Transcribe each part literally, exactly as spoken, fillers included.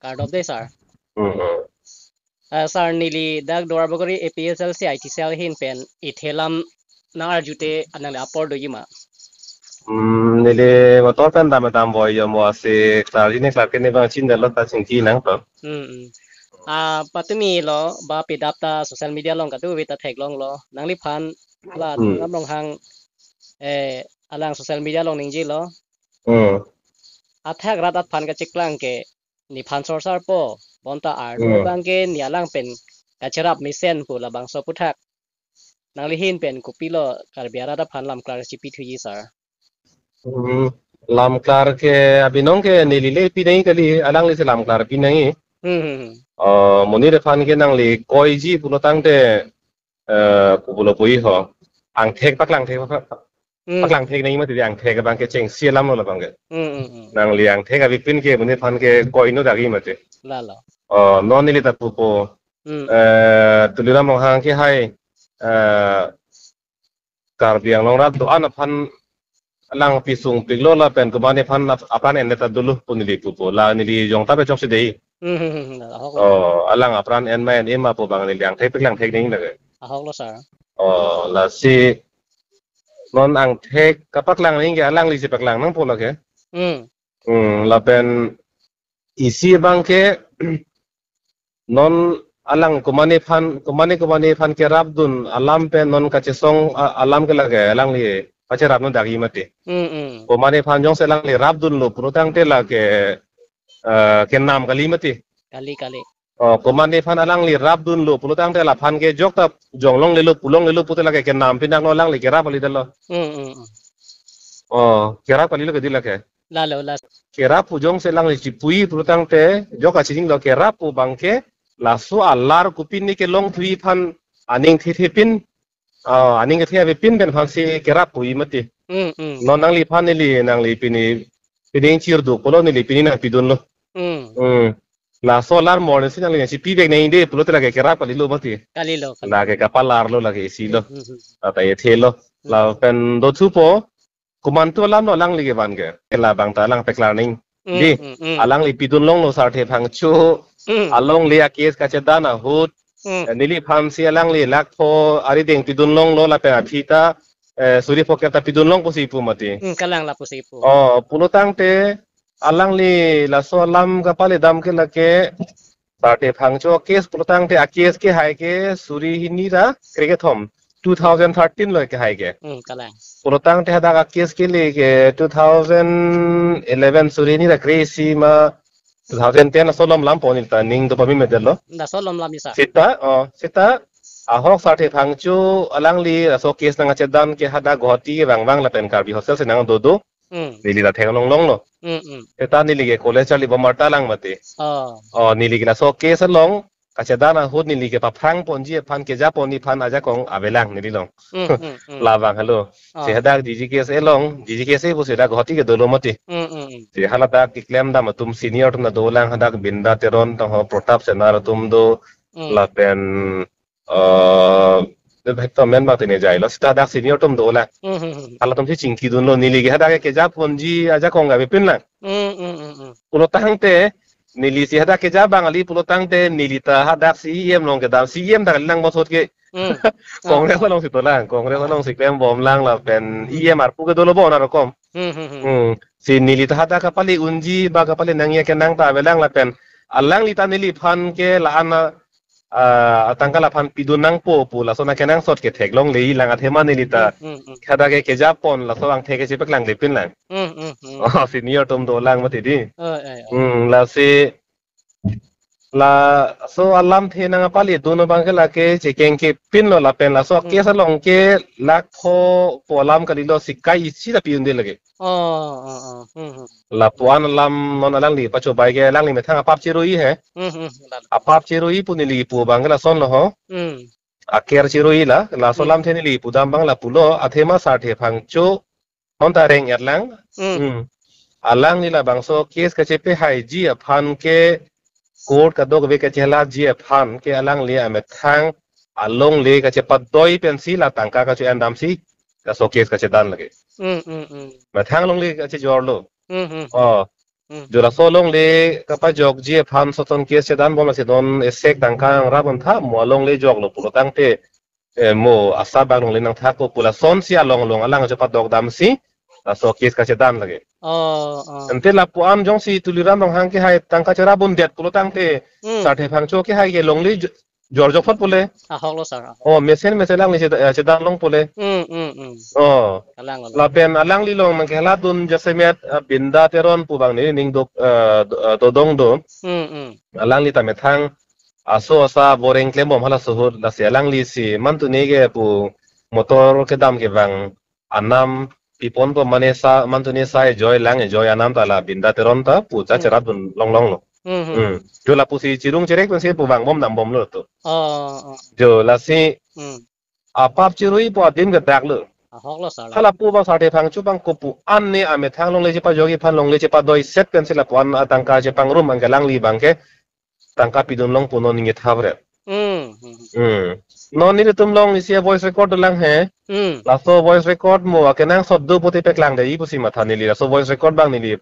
Kardom de sir. Hmm, hmm. Ah, sir, neli dak Duarbagori A P H L C I T cell ahin pen ithe alam nang-arjute nangli apor doji ma? Hmm, neli motor pen dam dam voi yo mo ase klarji ne klarke ne bang chinidetlo ta chingki nangpo. Hmm, hmm. Ah, patumi lo ba pidap ta social media along kadokave ta theklonglo. Nangliphan la Hmm. Tuliram Ronghang, eh, alang social media along ningjelo. Hmm. Athak rat aphan kacheklang ke nephan sorsarpo, bonta ar Hmm. abang ke ne alang pen kacherap mesen pu labangso aputhak nangli ahin pen kopilo Karbi arat aphan lam klar chipithuji sir? Hmm, lam klar ke abinong ke neli le pinangji kali, alangli si lam klar pinangji. Hmm, hmm, hmm. Oh, monit aphan ke nangli koiji pulo tangte, eh, pulo puji ho. Angthek paklang thek pak-, Hmm. paklang thek nangji mati, angthek abang ke chengsi alam lo labang ke. Hmm, hmm, hmm. Nangli angthek avepin ke monit aphan ke koinon dagi mati. Lalo. Oh, non neli ta pupo. Hmm. Eh, Tuliram Ronghang ke hai, eh, Karbi Anglong rat do-an aphan alang pisung piklo lapen komatne aphan ap-, apran en ta dolo pu neli pupo. La neli jong ta pe chokche dei. Hmm, hmm, hmm, hmm. Ahok lo. Oh, alang apran en ma en-e ma pu abang neli angthek paklang thek nangji lake. Ahok lo sir. Oh, lasi non angthek kapaklang nangji ke alangli si paklang nangpo lake. Hmm. Hmm, lapen isi abang ke non alang komatne aphan, komatne komatne aphan kerapdun alam pen non kachesong a-, alam ke lake alangli pacherapnon dagi mati. Hmm, hmm. Komatne aphan jongsi alangli rapdunlo pulo tangte lake, eh, kenam kali mati. Kali, kali. Oh, komatne aphan alangli rapdunlo pulo tangte laphan ke jok ta jonglonglelo, pulonglelo pute lake kenam pinak lo, alangli kerap kalidetlo. Hmm, hmm, hmm. Oh, kerap kalilo ke di lake. Lalo, la. Kerap pu jongsi alangli chipuji pulo tangte jok kachinilo, kerap pu abang ke laso alar kopine kelongthuji aphan aning thethepin, ah, aning kethe avepin pen aphan si kerap puji mati. Hmm, hmm. Non nangliphan neli, nangli pini, pini chirduk pulo neli pini nangpidunlo. Hmm. Hmm. Laso alar morning si nangli nangchipi vek nangji de pulote lake kerap kalilo mati. Kalilo, kalilo. Lake kapalarlo, lake isi lo. Hmm, hmm, hmm. Ata ethelo. Hmm. Lapen dothupo, komantu alam lo alangli kevan ke. Labang ta alang paklang nangji. Hmm, di, hmm, hmm. Alangli pidunlonglo Sarthe Phangcho. Hmm. Alongle a-case kachedan ahut. Hmm. Eh, neliphan si alangli lakh pho arideng pidunlonglo lapen aphi ta, eh, suri pho kep ta pidunlong pusi pu mati. Hmm, kalang lapusi pu. Oh, pulo tangte alangli laso alam kapale dam ke lake Sarthe Phangcho case pulo tangte a-case kehai ke suri hini ra krekethom, two thousand thirteen lo kehai ke. Hmm, kalang. Pulo tangte hadak a-case kele ke two thousand eleven suri hini ra kre-isi ma two thousand ten aso lom lampo, neli ta ning dopami medetlo. Laso lom lam isa. Seta, oh, seta ahok Sarthe Phangcho alangli laso case nangkachedan ke hadak Guwahati vangvang lapen Karbi Hostel si nangdodo. Hmm. Neli ta theklonglonglo. Hmm, hmm. Seta neli ke college charlibom arta lang mati. Oh. Oh, neli ke laso case along kachedan ahut neli ke paphrang ponji aphan, keja ponji aphan ajakong avelang neli along. Hmm, hmm, hmm. Labang helo. Oh. Si hadak G G K S A along, G G K S A pusi dak Guwahati ke dolo mati. Hmm, hmm, hmm. Si haladak keklem dam atum senior atum ta dolang, hadak Binda Teron tong ho, Protap Senar atum do, Hmm. lapen, eh, hekto men bang tene jailo, seta hadak senior atum dolang. Hmm, hmm, hmm. Halatum si chingkidunlo, neli ke hadak ke keja ponji ajakong avepin lang. Hmm, hmm, hmm, hmm. Pulo tangte, neli si hadak keja abang kali pulo tangte, neli ta hadak C E M along kedam, C E M ta kali lang bosot ke. Hmm. Congress Ah, ah. along si dolang, Congress Ah. along si klembom lang lapen Hmm. E M arpu ke dolo bon arokom. Hmm, hmm, hmm. Hmm. Si neli ta hadak kapale unji ba kapale nangji akenang ta avelang lapen alangli ta neliphan ke la-an a, ah, atangka laphan pidun nangpo pu lason akenangsot ke theklongle lang, athema neli ta Hmm, hmm, hmm. hadak ke keja pon laso angthek ke chepaklang lepin lang. Hmm, hmm, hmm. Oh, senior atum dolang mati di. Oh, eh, eh. Hmm, lasi laso alamthe nangpaledun abang ke lake chekeng kepinlo lapen laso Hmm. case along ke lakh pho pu alam kalilo, sika isi ta pi-unde lake. Oh, oh, oh. Hmm, hmm. Lapu-an alam non alangli pachobai ke alangli methang apap cherui he. Hmm, hmm. Lalo. Apap cherui pu neli pu abang ke lasonlo ho. Hmm. Aker cherui la, laso Hmm. alamthe neli pudam abang lapulo, athema Sarthe Phangcho, non ta reng-et lang. Hmm. Hmm. Alangli labangso case kachepehaiji aphan ke court kadokave kachelatji aphan ke alangli amethang alongle kachepadoi pensi la tangka kacho-en damsi laso case kachedan lake. Hmm, hmm, hmm. Methang alongle kachejorlo. Hmm, hmm, hmm. Oh. Hmm. Jo laso longle kapajokji aphan soton case chedan bom lasi non esek tangka nang rap-un tha mo alongle joklo pulo tangte, eh, mo asa bang longle nangthakpo pu lasonsi along along alang chepadok damsi laso case kachedan lake. Oh, oh. Ante lapu-an jongsi Tuliram Ronghang kehai tangka cherap-un det pulo tangte Hmm. Sarthe Phangcho kehai ke longle jo-, jorjok phot pule. Ahok lo sir. Ahok. Oh, mesen mesen alangli cheda-, eh, chedan long pule. Hmm, hmm, hmm. Oh. Kalang lo. Lapen alangli along nangkeheladun jasemet, eh, Binda Teron pu bang neli ning dok, eh, do-, eh, dodong do. Hmm, hmm. Alangli ta methang aso asa boreng klem bom halaso ahut lasi alanglisi mantuni ke pu motor kedam kevang anam pipon po mane sa mantuni sa ejoi lang ejoi anam ta la Binda Teron ta pu cha Hmm. cherapdun longlong lo. Hmm, hmm. Hmm. Jo lapusi chirung cherek pensi pu vangbom dambomlo to. Oh, oh. Jo lasi Hmm. apap chirui po adim ke dak lo. Ahok lo sir. Hala pu bang Sarthe Phangcho bang kopu-an ne amethang longle chepajokji aphan longle chepadoi set pensi lapu-an atangka chepangrum anke alangli bang ke tangka pidun long pu non ningje thapret. Hmm, hmm. Hmm. Non nelitum along isi voice record lang he. Hmm. Laso voice record mo akenangsot do pute paklang de-i pusi matha neli. Laso voice record bang neli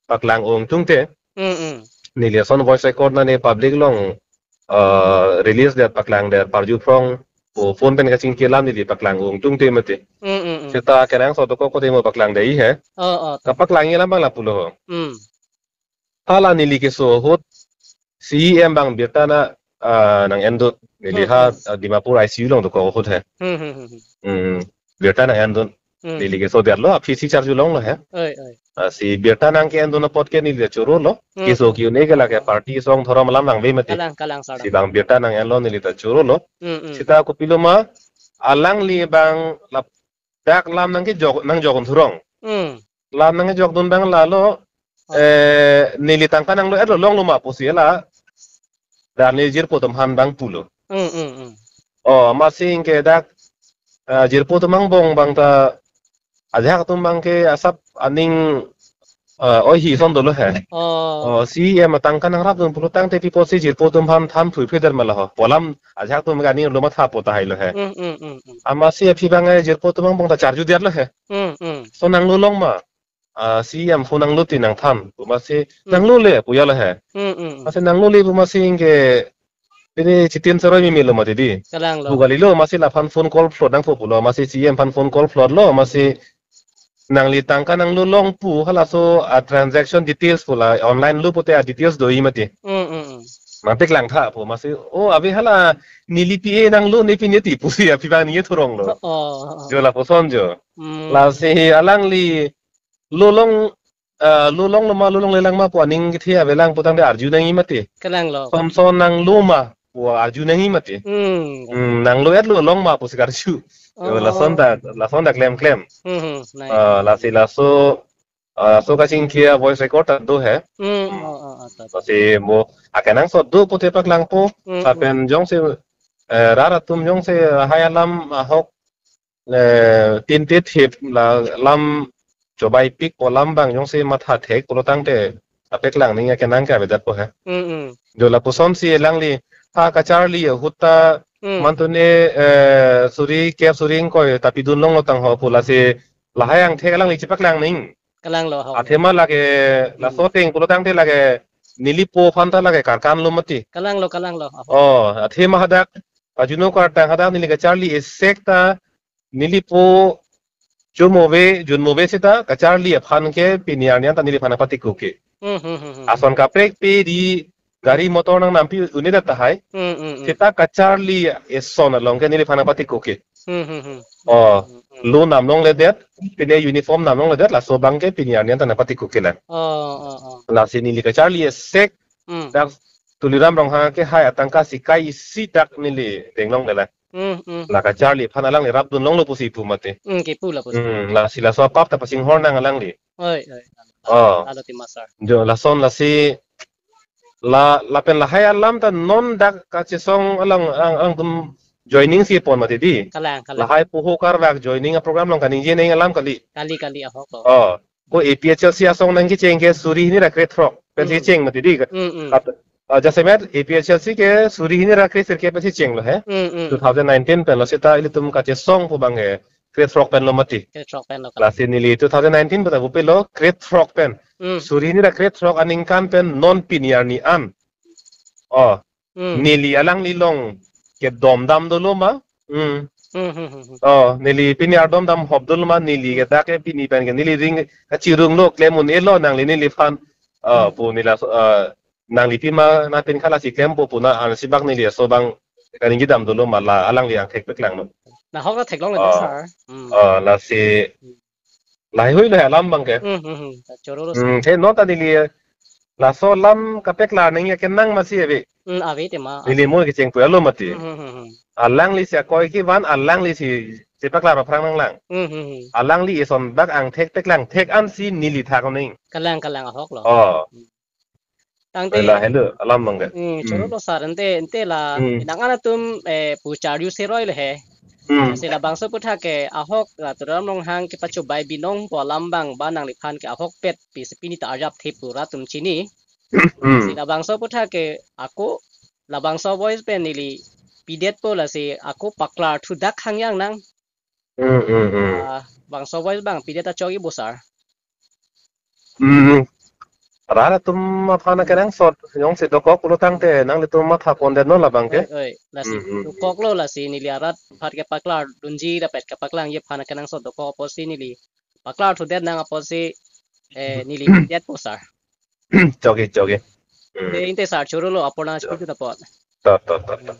paklang ong tungte. Hmm, hmm. Neli ason voice record na ne public along, eh, release det paklang det parju phrong. O phone pen kachingki alam neli paklang ong tungte mati. Hmm, hmm, hmm. Seta akenangsot dokok kote mo paklang de-i he. Oh, oh. Kapaklangji alam bang lapulo ho. Hmm. Hala neli keso ahut C E M bang birta na, ah, nang-endun neli Hmm, ha, hmm. ah, Dimapur I C U along dokok ahut he. Hmm, hmm, hmm, hmm. Hmm, birta nang-endun. Hmm. Neli keso detlo, aphi si charju longlo he. Oi, oi. Ah, si birta nangke-endun apot ke neli chorolo. Hmm, Keso hmm. ke-un-e ke lake party asong dhorom alam nangve mati. Kalang, kalang sir. Si bang birta nang-enlo neli ta chorolo. Hmm, hmm. Seta kopilo ma alangli bang ladak lam nangkejok, nangjok-un thurong. Hmm. Lam nangkejokdun bang lalo, Oh. eh, neli tangka nanglo-etlo longlo ma pusi la. Dan neli jirpo atum aphan bang pulo. Hmm, hmm, hmm. Oh, amatsi ke dak, eh, jirpo atum angbong bang ta ajahak atum bang ke asap aning, eh, oihi ason dolo he. Oh. Oh, C E M atangka nangrapdun pulo tangte pi apotsi jirpo atum aphan than phui phui der ma la ho. Pu alam ajahak atum ke aning lo mathapo tahai lo he. Hmm, hmm, hmm, hmm. Amatsi aphi bang, eh, jirpo atum angbong ta charju detlo he. Hmm, hmm. So nanglo long ma. Ah, C E M phone nanglo ti nangthan pu amatsi Hmm. nanglo le pu ya lo he. Hmm, hmm, hmm. Amatsi nanglo le pu amatsi ke pini chitin seroi mimi lo mati di. Kalang lo. Pu kalilo amatsi laphan phone call float nangpo pulo amatsi C E M aphan phone call float lo amatsi nangli tangka nanglo long pu halaso a transaction details pu la online lo pute a details do-i mati. Hmm, hmm, hmm. Nangpaklang tha pu amatsi o ave hala neli P A nanglo ne pine ti pusi aphi bang ningje thurong lo. Oh, oh, oh. Jo lapuson jo. Hmm. Lasi alangli lo long, eh, lo longlo ma, lo longle lang ma pu aning kethe avelang pu tangte arju nangji mati. Kalang lo. Son son nanglo ma pu arju nangji mati. Hmm. Hmm, nanglo-etlo long ma pusi karju. Oh. Lason ta, lason ta klem klem. Hmm, hmm, nice. Ah, lasi laso, ah, laso kachingki a voice record ta do he. Hmm, oh, oh, oh, ta, ta. Lasi mo akenangsot do pute paklangpo, Hmm, lapen hmm. jongsi, eh, rat atum jongsi lahai alam ahok eh, tin tit hip la lam chobaipik pu alam bang jongsi matha thek pulo tangte apaklang ningje akenang ke avedet po he. Hmm, hmm. Jo lapusonsi alangli ha kacharli ahut ta Hmm. mantune, eh, suri kep suri ingkoi ta pidun longlo tangho pu lasi lahai angthek alangli chepaklang nang. Kalang lo, ho. Athema lake Hmm. laso ateng pulo tangte lake neli po aphan ta lake karkan lo mati. Kalang lo, kalang lo. Oh, athema hadak pajuno kartang hadak neli kacharli esek ta neli po chomove, junmove seta kacharli aphan ke pini arni an ta neliphan nangpatikoke. Hmm, hmm, hmm, hmm. Ason kaprek pe di gari motor nangnampi un-edet tahai. Hmm, hmm, hmm. Seta kacharli eson along ke neliphan nangpatikoke. Hmm, hmm, hmm. Oh, Hmm, hmm. Lo nam longledet, pine uniform nam longledet, laso abang ke pini arni an ta nangpatikoke lang. Oh, oh, oh. Lasi neli kacharli esek, Hmm. dak Tuliram Ronghang kehai atangka sikai isi dak neli deng longlelang. Hmm, hmm. La kacharli aphan alangli rapdun longlo pusi pu mati. Hmm, kipu la pusi. Hmm, lasi laso apap ta pasinghor nang alangli. Oi, oi. Oh. Alo ti ma sir. Jo lason lasi la, lapen lahai alam ta non dak kachesong along ang, angtum joining si pon mati di. Kalang, kalang. Lahai poho karvak joining a-program along kaningje nang alam kali. Kali, kali, ahok ko. Oh. Ko A P H L C asong nangkecheng ke suri hini ra krethrok pensi Hmm. kecheng mati di. Hmm, hmm. At, ah, jasemet A P H L C ke suri hini ra kresirkep pensi chenglo he. Hmm, hmm. Two thousand nineteen pen lo seta ilitum kachesong pu abang ke krethrok pen lo mati. Krethrok pen lo ka. Lasi neli two thousand nineteen pen ta pupe lo krethrok pen. Hmm. Suri hini ra krethrok aningkan pen non pini arni an. Oh, Hmm. neli alangli along kedom dam dolo ma? Hmm. Hmm, hmm, hmm, hmm. Oh, neli pini ardom dam hop dolo ma, neli ke dak ke pini pen ke neli ring kachirung lo, klem un-elo nangli neliphan. Oh, Hmm. pu neli la, oh, nangli pima na pin khala si klempo pu na ansi bak neli aso abang kaningje dam dolo ma, la alangli angthek peklang lo. Nahok la theklong le Oh. sir. Hmm. Oh, lasi Hmm. laheihui lo alam abang ke. Hmm, hmm, hmm. Ta choro lo Hmm, sir. he non ta neli laso alam kapeklar nangji akenang masi ave. Hmm, ave tema. Neli mo kecheng pu alo mati. Hmm, hmm, hmm, hmm. Alangli si akoi kevan, alangli si chepaklar aphrang nanglang. Hmm, hmm, hmm. Alangli eson bak angthek peklang thek ansi neli thak nang. Kalang, kalang ahok lo. Oh. Hmm. Tangte Oi, lahelo alam abang ke. Hmm, Hmm. choro lo sir, ante, ante la, Hmm. nang anatum, eh, pu charju seroi le he. Hmm. Si labangso aputhak ke ahok, la Tuliram Ronghang kepachobai binong pu alam abang, ba nangliphan ke ahokpet pi si pini ta arjap thip pu rat atum chini. Hmm. Si labangso aputhak ke ako, labangso voice pen neli pidetpo lasi ako paklar thudak hangyang nang. Hmm, hmm, hmm. Ah, bangso voice abang pidet ta chokji bo sir. Hmm. Rat atum aphan akenangsot jongsi dokok pulo tangte nanglitum matha pondet non labang ke. Oi, oi, lasi Hmm, hmm, hmm. dokok lo lasi neli arat aphan kepaklar dunji rapet kepaklangji aphan akenangsot dokok apotsi neli paklar thudet nang apotsi, eh, neli pidetpo sir. Chokji, chokji. Hmm. Te ante sir choro lo, apor nang Chok. speak to the pot. To, to, to, to. Hmm.